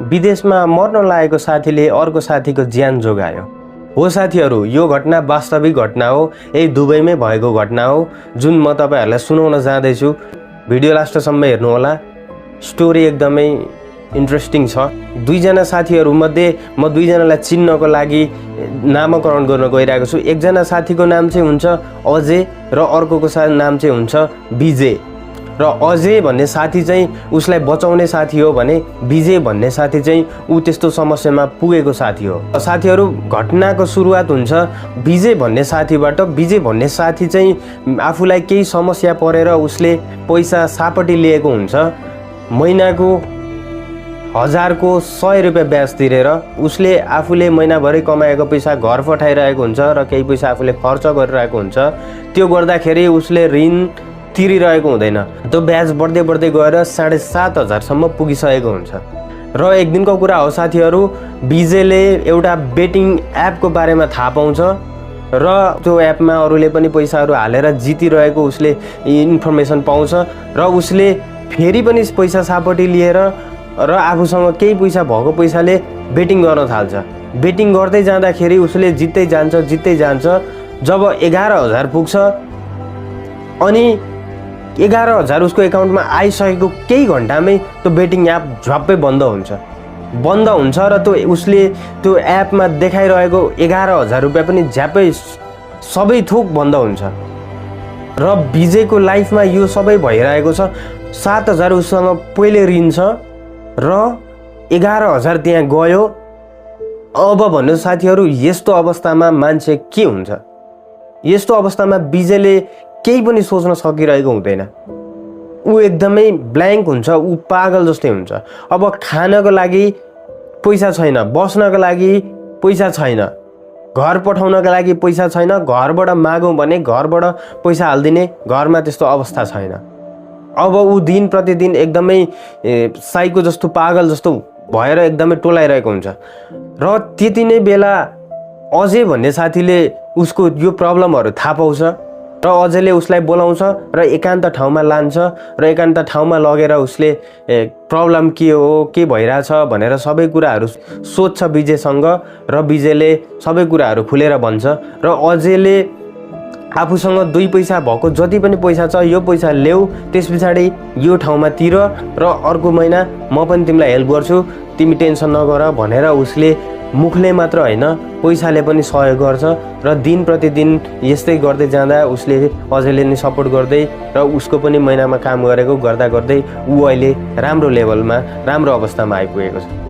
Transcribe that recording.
विदेशमा मर्न लागेको साथीले अर्को साथीको ज्यान जोगायो। हो साथीहरू, यो घटना वास्तविक घटना हो, यही दुबईमै भएको घटना हो जुन म तपाईहरुलाई सुनाउन जाँदैछु। भिडियो लास्टसम्म हेर्नुहोला, स्टोरी एकदमै इन्ट्रेस्टिङ छ। दुईजना साथीहरूमध्ये म दुईजनालाई चिन्नको लागि नामकरण गर्न गइरहेको छु। एकजना साथीको नाम चाहिँ हुन्छ अजय र अर्कोको नाम चाहिँ हुन्छ विजय। र अजय भन्ने साथी चाहिँ उसलाई बचाउने साथी हो भने विजय भन्ने साथी चाहिँ ऊ त्यस्तो समस्यामा पुगेको साथी हो। साथीहरू, घटनाको सुरुवात हुन्छ विजय भन्ने साथीबाट। विजय भन्ने साथी चाहिँ आफूलाई केही समस्या परेर उसले पैसा सापटी लिएको हुन्छ। महिनाको 1000 को 100 रुपियाँ ब्याज तिरेर उसले आफूले महिनाभरि कमाएको पैसा घर पठाइरहेको हुन्छ र केही पैसा आफूले खर्च गरिरहेको हुन्छ। त्यो गर्दाखेरि उसले ऋण तिरिरहेको हुँदैन। त्यो ब्याज बढ्दै बढ्दै गएर 7500 सम्म पुगिसकेको हुन्छ। र एक दिनको कुरा हो साथीहरू, विजयले एउटा बेटिङ एपको बारेमा थाहा पाउँछ र त्यो एपमा अरूले पनि पैसाहरू हालेर जितिरहेको उसले इन्फर्मेसन पाउँछ र उसले फेरि पनि पैसा सापटी लिएर र आफूसँग केही पैसा भएको पैसाले बेटिङ गर्न थाल्छ। बेटिङ गर्दै जाँदाखेरि उसले जित्दै जान्छ। जब 11000 पुग्छ अनि 11000 उसको एकाउन्टमा आइसकेको केही घन्टामै त्यो बेटिङ एप झ्वाप्पै बन्द हुन्छ र उसले त्यो एपमा देखाइरहेको 11000 रुपियाँ पनि झ्याप्पै सबै थोक बन्द हुन्छ। र विजयको लाइफमा यो सबै भइरहेको छ। 7000 उसँग पहिले ऋण छ र 11000 त्यहाँ गयो। अब भन्नु साथीहरू, यस्तो अवस्थामा मान्छे के हुन्छ? यस्तो अवस्थामा विजयले केही पनि सोच्न सकिरहेको हुँदैन। ऊ एकदमै ब्ल्याङ्क हुन्छ, ऊ पागल जस्तै हुन्छ। अब खानको लागि पैसा छैन, बस्नको लागि पैसा छैन, घर पठाउनका लागि पैसा छैन। घरबाट मागौँ भने घरबाट पैसा हालिदिने घरमा त्यस्तो अवस्था छैन। अब ऊ दिन प्रतिदिन एकदमै साइको जस्तो पागल जस्तो भएर एकदमै टोलाइरहेको हुन्छ। र त्यति नै बेला अजय भन्ने साथीले उसको यो प्रब्लमहरू थाहा पाउँछ र अजयले उसलाई बोलाउँछ र एकान्त ठाउँमा लान्छ र एकान्त ठाउँमा लगेर उसले प्रब्लम के हो, के भइरहेछ भनेर सबै कुराहरू सोध्छ विजयसँग र विजयले सबै कुराहरू खुलेर भन्छ। र अजयले आफूसँग 2 पैसा भएको जति पनि पैसा छ यो पैसा ल्याऊ, त्यस पछाडि यो ठाउँमा तिर र अर्को महिना म पनि तिमीलाई हेल्प गर्छु, तिमी टेन्सन नगर भनेर उसले मुखले मात्र होइन पैसाले पनि सहयोग गर्छ। र दिन प्रतिदिन यस्तै गर्दै जाँदा उसले अजयले नै सपोर्ट गर्दै र उसको पनि महिनामा काम गरेको गर्दा गर्दै ऊ अहिले राम्रो लेभलमा राम्रो अवस्थामा आइपुगेको छ।